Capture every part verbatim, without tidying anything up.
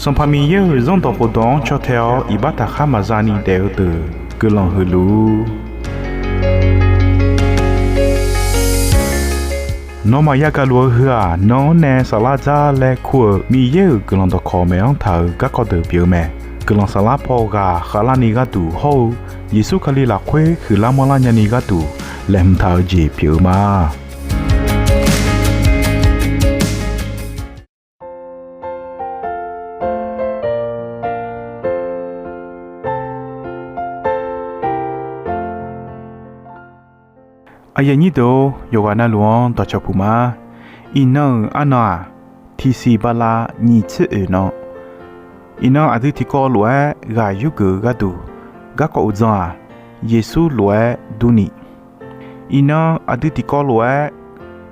Sanqpaq Miqyaer-euq Zanrdawq khofdawq-anr caw tae-awr iqbax taqkhar maqza ni daef-eu deuq guiqlanq huiq luf-ur. Nawmaf yagaq luf-eu heu-aq, nan-anr nae saflar dzar laer kur-euq Miqyaer-euq guiqlanq dawqkawq maeq-anr taq-euq garkawv deuq pyeuf-eu mae. Guiqlanq saflar paw ghaq khavlarni gharduq hawr-eu Yeqsur Kali lafkhoer huiqlar manrlar nyani gharduq laeqhmq taq-eu jeq pyeuf-eu ma. Aqyuif aqnyir deuq-or, yawqghaq navluf-anr dawqcawq puq ma. Iqnan-euq arnan-aq, tiqsiq bala nyiq tser oeq nan, iqnan aqdui tiqkawv lof-aer ghaq yurgeuf-eu gharduq, garkawv uqdzan-aq, Yeqsur lof-aer durni, iqnan aqdui tiqkawv lof-aer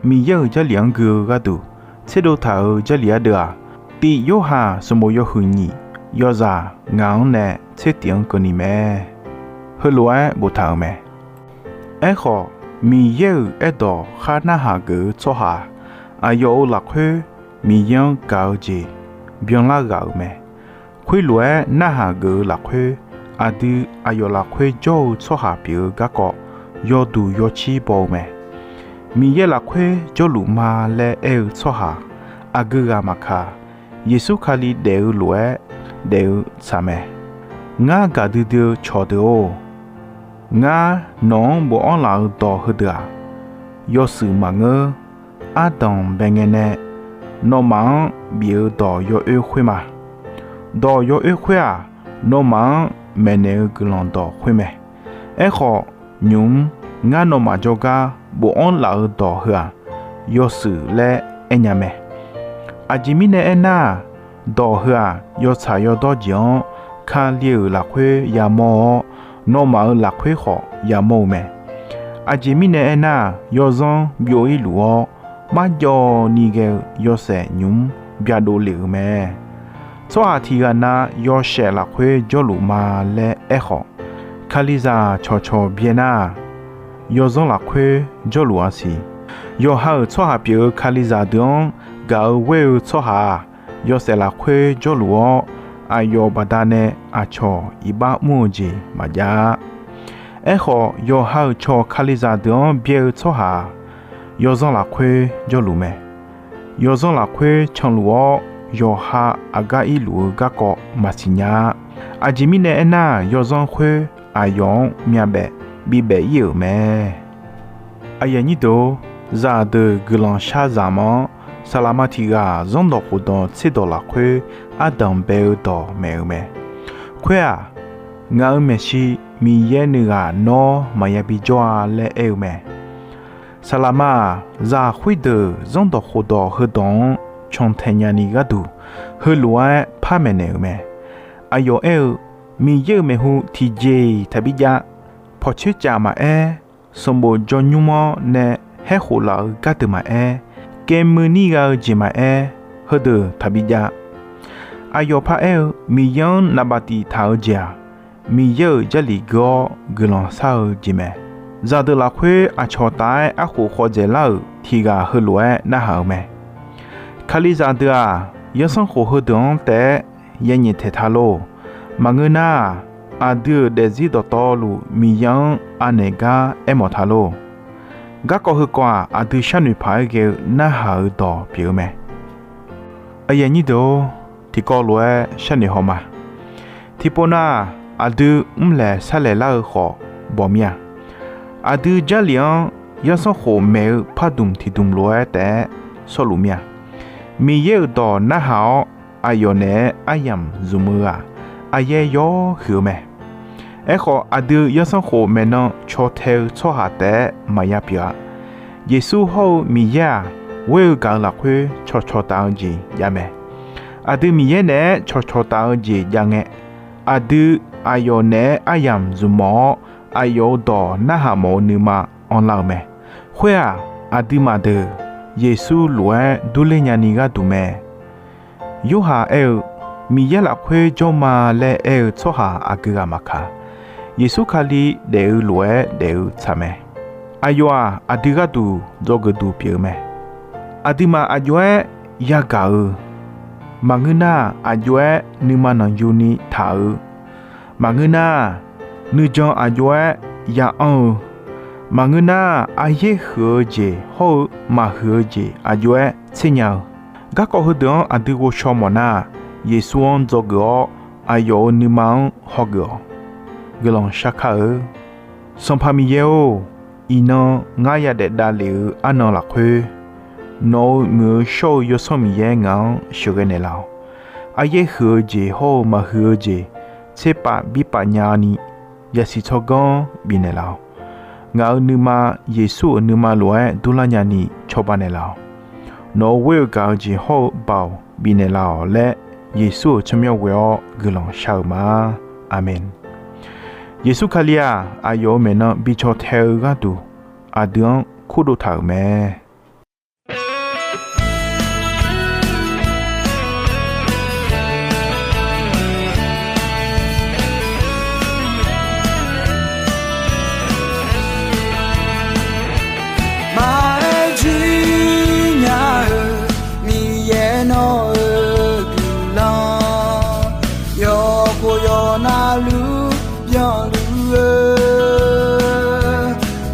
Miqyaer-euq Jarlif-anr gui-eu gharduq tserdov taq-euq Jarlif ardeuv-aq, Tiv Yorhaq sanqbof yawhuiq nyiq, yawzaq ngaq-anr nae tser tif-anr keuvni mae. Heulof-aer boftaq-euq mae. Aerkhawf, Miqyaer-euq aerdawq khar narhaq geuf-eu tsawrhaq, aqyawf-euq lafkhoer Miqyaer-anr gaq-eu jeq byanlar ghaq-euq mae. Khoerlof-aer narhaq geuf-eu lafkhoer, aqdui aqyawf lafkhoer jawr-eu tsawrhaq pyeuf-eu garkawv yawduq yawcir baw-eu mae. Miqyaer lafkhoer jawrluf ma laer aer-eu tsawrhaq aqgeu ghaq maqkaq, Yeqsur Kali daef-eu lof-aer daef-eu tsaq mae. Ngar gaqdui dui-eu cawqdeuq-or, ngar nawq-anr bofanr laf-eu dawq heudeuq-aq, yawshuif maqngeur. Ardanq bae ngae nae nawmaf-anr bif-eu dawq yawoer khoer ma. Dawq yawoer khoer-aq, nawmaf-anr maeqnaeq-eu guiqlanq dawq khoer mae. Aerkhawf, nymq-mr ngar nawmaf jawrgar bofanr laf-eu dawq heu-aq, yawshuif laer aernya mae. Aqjeq mirnae aernar-aq, dawq heu-aq, yawtsaq yawdawr jeq-anr Kali-euq lafkhoer yamawr-awr, nawmaf-euq lafkhoer khawf yamawr-eu mae. Aqjeq mirnae aernar-aq, yawzanr byov-ir luf-awr, marjawv ni ghae-eu yawshaef nymq-mr byaqdov lef-euq mae. Tsawrhaq tiq ghaq na yawshaef lafkhoer jawrluf ma laer aerkhawf, Kalizaq cawqcawq byae nar-aq, yawzanr lafkhoer jawrluf-a siq. Yawqha-euq tsawrhaq pyeuf-eu Kalizaq deuq-anr gaq-eu ghoer-eu tsawrhaq-aq, yawshaef lafkhoer jawrluf-awr, aqyawf baqdanae aqcawq iqbax mr-eu jeq maqjav-a. Aerkhawf, yawqha-euq cawq Kalizaq deuq-anr byae-eu tsawrhaq-aq, yawzanr lafkhoer jawrluf mae. Yawzanr lafkhoer canluf-awr, yawqha aqgar irluf-eu garkawv maqsiq nya-a. Aqjeq mirnae aernar-aq, yawzanr khoer aqyawf-anr myavbaef bibaef ir-euq mae. Aqyuif aqnyir deuq-or, zaqdeuq guiqlanq shar zaq ma-anr, saqlaqma tiq ghaq zanrdawq khofdawq tserdawq lafkhoer ardanq bae-eu dawq maeq-eu mae. Khoer-aq, ngaq-euq maeqshi Miqyaer nuighaq nawr maqya bijawr-a laer aer-eu mae. Saqlaqma-aq, zaq khoerdeuq zanrdawq khofdawq heudawq-anr cantae nyani gharduq, heulof-aer par maeqnaeq-euq mae. Aqyawf aer-eu, Miqyaer-euq maeqhu tiqjeq-iq taqbi jav. Pawqcoer caf maqaer, sanqbof jawrnymr-anr nae haer khof laf-eu gardeuq maqaer, kaevmuiq nir gha-eu jeq maqaer, heudeuq taqbi jav. Aqyawf paraer-eu, Miqyaer-anr naqbaf tiq taq-eu jeq-aq, Miqyaer-euq Jarlif gui-awr guiqlanq shar-eu jeq mae. Zaqdeuq lafkhoer aqcawq taf-aer arkhof khawf dzaeqlar-euq tiq ghaq heulof-aer narhaq-euq mae. Kalizaq deuq-aq, zanrsanrkhof heudeuq-anr taef-aer yanyaef taeq ta lor. Maqngeur nar-aq, aqdui-euq daefzir dawqtawvluf Miqyaer-anr anaeq gar aermawf ta lor. Garkawv heukawv-aq, aqdui sharnoeq paq-aer ghae-eu narhaq-eu dawq pyeuf-eu mae. Aqyuif aqnyir deuq-or, tiqkawv lof-aer sharnoeq haw ma. Tiqpov nav-aq, aqdui mrlaeq sarlaeq lar-eu khawf bawq mir-a. Aqdui Jarlif-anr zanrsanrkhof maeq-eu pardmq tiqdmq lof-aer taef-aer sawrluf mir-a. Miqyaer-euq dawq narhaq-awr, aqyawf naeq-aer aryamq zmq-eu ghaq aqyaer yawr huiq-eu mae. Aerkhawf, aqdui zanrsanrkhof maeqnan caw tae-eu tsawrhaq taef-aer maqya pyeuf-a. Yeqsur hawr-eu Miqyaer-aq, ghoer-eu gaq-eu lafkhoer cawqcawq taf-eu jeq jav mae. Aqdui Miqyaer naeq-aer cawqcawq taf-eu jeq jav ngae, aqdui aqyawf naeq-aer aryamq zmq mawf-awr, aqyawf-euq dawq narhaq mawf-eu nuima anrlar-euq mae. Khoer-aq, aqduimaf deuq Yeqsur lof-aer durler nyani gharduq mae. Yorhaq aer-eu, Miqyaer lafkhoer jawr ma laer aer-eu tsawrhaq aqgeu ghaq maqkaq, Yeqsur Kali daef-eu lof-aer daef-eu tsaq mae. Aqyawf-aq, aqdui gharduq dzawgeuf duq pyeuf-eu mae. Aqduimaf aqjox-aer yagaq-eu Maqngeur nar-aq, aqjox-aer nuima nanqyuni taq-eu. Maqngeur nar-aq, nuijan aqjox-aer ya anr-eu. Maqngeur nar-aq, aryaer huiq-eu jeq hawr-eu maqhuiq-eu jeq aqjox-aer tser nya-eu. Garkawv heudeuq-anr aqdui ghovshaw mawf nar-aq, Yeqsur-anr dzawgeuf-awr aqyawf-euq nuima-anr hawgeuf-awq. Guiqlanq shar kar-eu. Sanqpaq Miqyaer-or, iqnan ngar yadaef davlef-eu arnan lafkhoer, nawq-euq muiq-eu shawr-eu Yawsanr Miqyaer ngaq-anr sheuqghae naeqlaf-awq. Aryaer huiq-eu jeq hawr-eu maqhuiq-eu jeq tserpav birpav nyani yasiq tsawrganr bifnaeq laf-awq. Ngaq-euq nuima Yeqsur-euq nuima lof-aer durlar nyani cawba naeqlaf-awq. Nawq-euq ghoer-eu gaq-eu jeq hawr-eu baoq bifnaeq laf-awq laer, Yeqsur-euq tsawrmyanr ghoe-awr guiqlanq shar-eu ma. Aqmeq. Yeqsur Kali-aq, aqyawf-euq maeqnan bi caw tae-eu gharduq, aqdui-anr kurdov taq-euq mae. Maqaer jir nya-eu Miqyaer nawq-euq guiqlanq, yawkhof yawqnav luf byanluf-eu,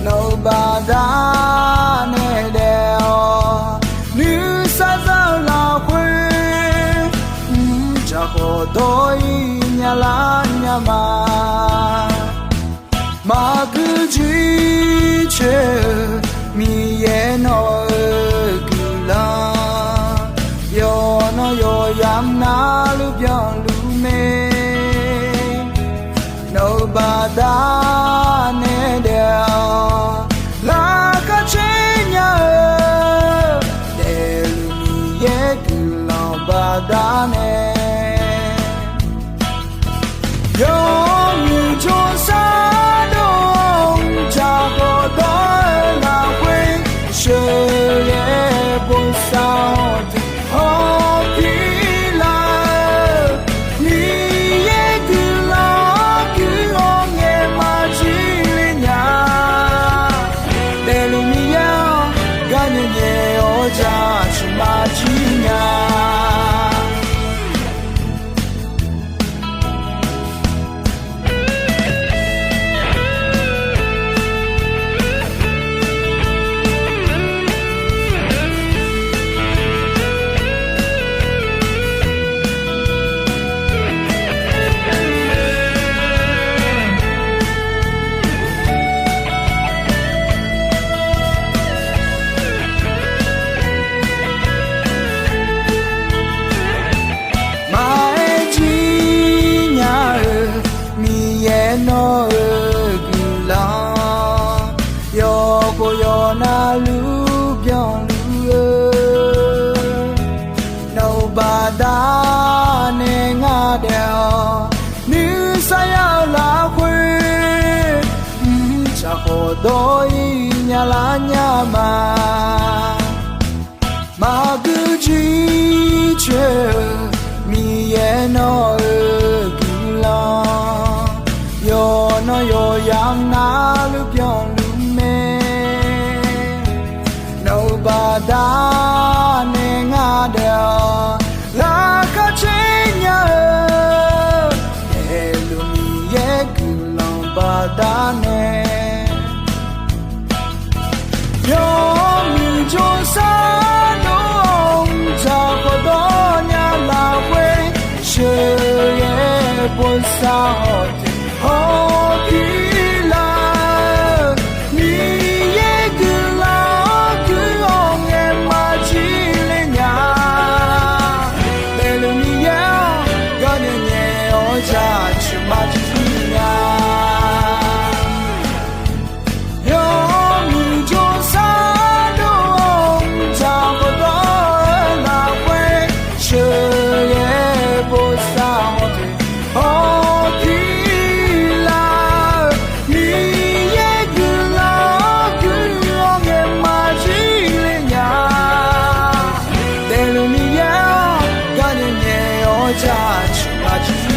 nawq-euq baqdanae daef-awq. Nuisar za-eu lafkhoer, mrjaq khawf dawr-ir nya lar nya ma. Maqguir jir coer-eu Miqyaer nawq-euq guiqlanq, yawqnan yawqyamq navluf byanluf mae. Nawq-euq baqdanae daef-awq. Laqkhaq caer nya-eu daefluf Miqyaer guiqlanq baqdanae, yawmuiq jawrsar dov-awr mrjaq khawf dawr-eu lafkhoer, sheuqghae bosav-awr deuq hawpir lar-eu, Miqyaer guiqlanq-anr guiq-awr ngaeq maqjir le nya. Daefluf Miqyaer-anr gar nyae nyae-awr jaceuq maqjir nya. Maqaer jir nya-eu Miqyaer nawq-euq guiqlanq, yawkhof yawqnav luf byanluf-eu, nawq-euq baqdanae ngar daef-awq. Nuisar ya-eu lafkhoer, mrjaq khawf dawr-ir nya lar nya ma. Maqguir jir coer-eu Miqyaer nawq-euq guiqlanq, yawqnan yawqyamq navluf byanluf mae. Nawq-euq baqdanae ngar daef-awq. Laqkhaq caer nya-eu daefluf Miqyaer guiqlanq baqdanae, yawmuiq jawrsar dov-awr mrjaq khawf dawr nya lafkhoer, sheuqghae bosav-awr deuq hawpir lar-eu, Miqyaer guiqlanq-anr guiq-awr ngaeq maqjir le nya. Daefluf Miqyaer-anr gar nyae nyae-awr jaceuq maqjir nya. Yawmuiq jawrsar dov-awr mrjaq khawf dawr-eu lafkhoer, sheuqghae bosav-awr deuq hawpir lar-eu, Miqyaer guiqlanq-anr guiq-awr ngaeq maqjir le nya. Daefluf Miqyaer-anr gar nyae nyae-awr jaceuq maqjir